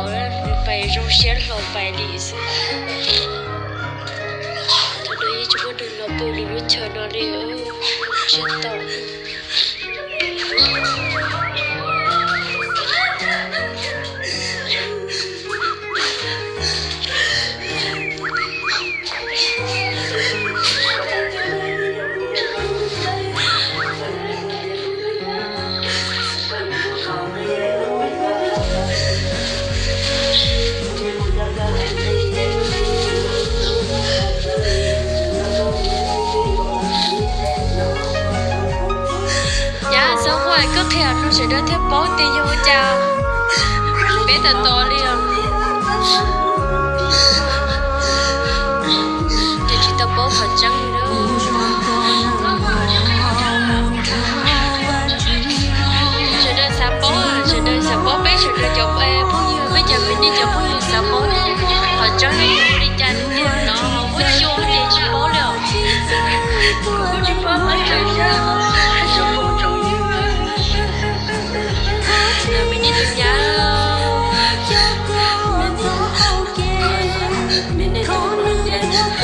Nws pais zoo siab hlo pais li xwb. Thaum no yeej tsis muaj neeg los pw nws lub chaw no li, tsiab tau. Nyab, xav muaj koj qhia no sawv daws thiaj paub tias yog ua cas. Peb tawm tos li os. Ces tsis tau paub qhov tseeb li. Sawv daws xav paub, sawv daws xav paub peb sawv daws cov phooj ywg, peb cov me nej cov phooj ywg xav paub qhov tseeb li cas tiag no, muaj xyoo ces tsis paub li os. Kuv tsis paub qhov tseeb. Me nej tus nyab, me nej tus nyab,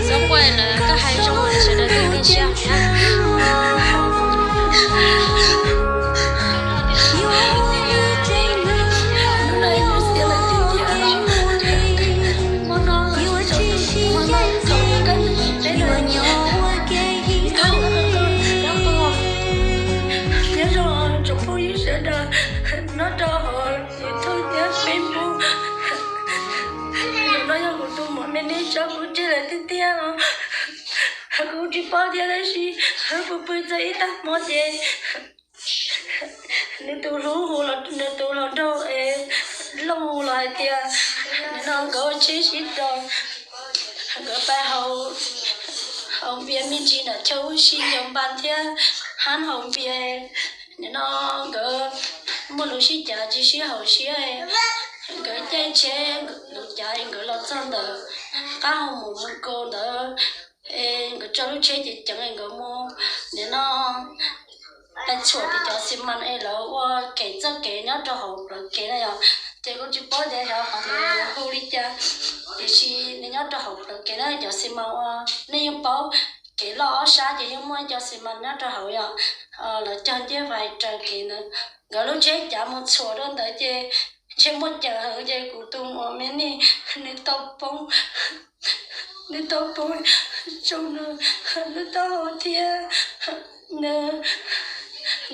Xav muaj lawm koj hais zoo sawv daws thiaj nkag siab. Nyob zoo tsoom phooj ywg sawv daws nyob rau hauv YouTube thiab Facebook. Tus no yog kuv tus muam me nej tso kuv tseg lawm tiag tiag. Kuv tsis paub thiab tab sis pw pw txog ib tag hmo ces nws tus hlub hu, nws tus hluas nraug es Looj hu los hais tias nim no nkawd ua tsheb sib tos, nkawv pais haus npias me ntsis nram chaw ua si yos npas thiab hab haus npias. Nim no nkawd muaj lus sib cav tsis sib haum siab, nkawd caij tsheb lus cav nkawd los txog ntawm qab hoo mus mus kaus ntawd, nkawd tso lub tsheb ceev ceev nkawd mus. Nim no pais txhuam tim cov xi mas es lawv ua kev txoj kev nyob rau hauv plawv kev na yom. Ces kuv tsis paub tias xyov qhov ntawd hu li cas, tiam sis nws nyob rau hauv plawv kev na cov xi mas ua, nej yeej paub kev loj ob sab ces yeej muaj cov xi mas nyob rau hauv yom. Lawv cog ncej vais raws kev ntawd, nkawd lub tsheb cav mus txhuam rau ntawd ces ntshe muaj cawv heev ces kuv tus muam me nej nws tau poob, nws tau poob tsoo nws lub taub hau thiab nws,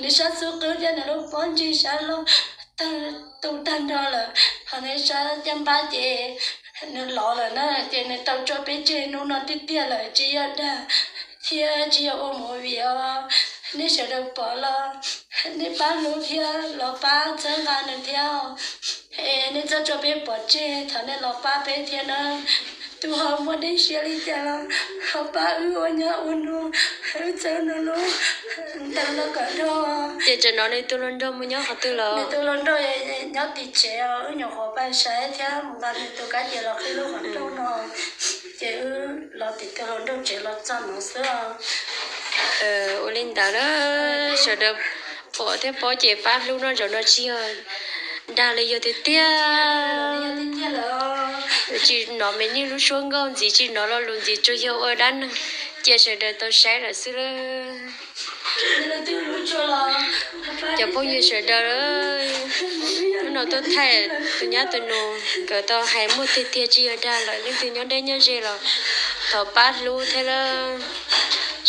nws sab xub qwb thiab nws lub pob ntseg sab laug tawg tu tag nrho lawm. Ho nws sab caj npab ces nws lov lawm na, ces nws tau tso peb tseg hnub no tiag tiag lawm, tsis yog dag thiab tsis yog ua movie os. Nej sawv daws pom los nej pab hlub thiab los pab txhawb nqa nws thiab. Es nej txhob tso peb pov tseg, thov nej los pab peb thiab na. Tus ho muaj dej siab li cas los ho pab wb ua nyob ua nug, wb txhawb nws lub ntawd no kom dog. Ces tam no nws tus hluas nraug mus nyob qhov twg lawm? Nws tus hluas nraug nyob tim tsev, wb nyuam qhuav pais saib thiab mus nqa nws tus kab ces los qhib lub qhov rooj no, ces wb los tim tus hluas nraug tsev los txog no xwb. Ua li ntawd na, sawv daws pom thiab paub ces pab hlub no, zaum no tsis yog dag li, yog tiag tiag. Tsis hnov me nej lub suab nkauj ntxiv, tsis hnov lo lus ntxiv, tsuas yog ua dab neeg cia sawv daws tau saib lawm xwb. Cov phooj ywg sawv daws, hnub no tuaj thaij tus nyab tus nus, nkawd tau hais muaj tiag tiag tsis yog dag lawm, leej twg nyob deb nyob ze los thov pab hlub thiab lawm.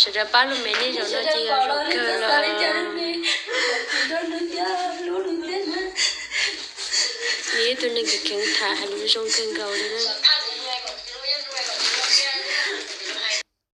Sawv daws pab hlub me nej, zaum no ces yog zaum kawg lawm. Nws yog ib tug neeg kheev kheev tham hais lus zoo kawg nkaus li na.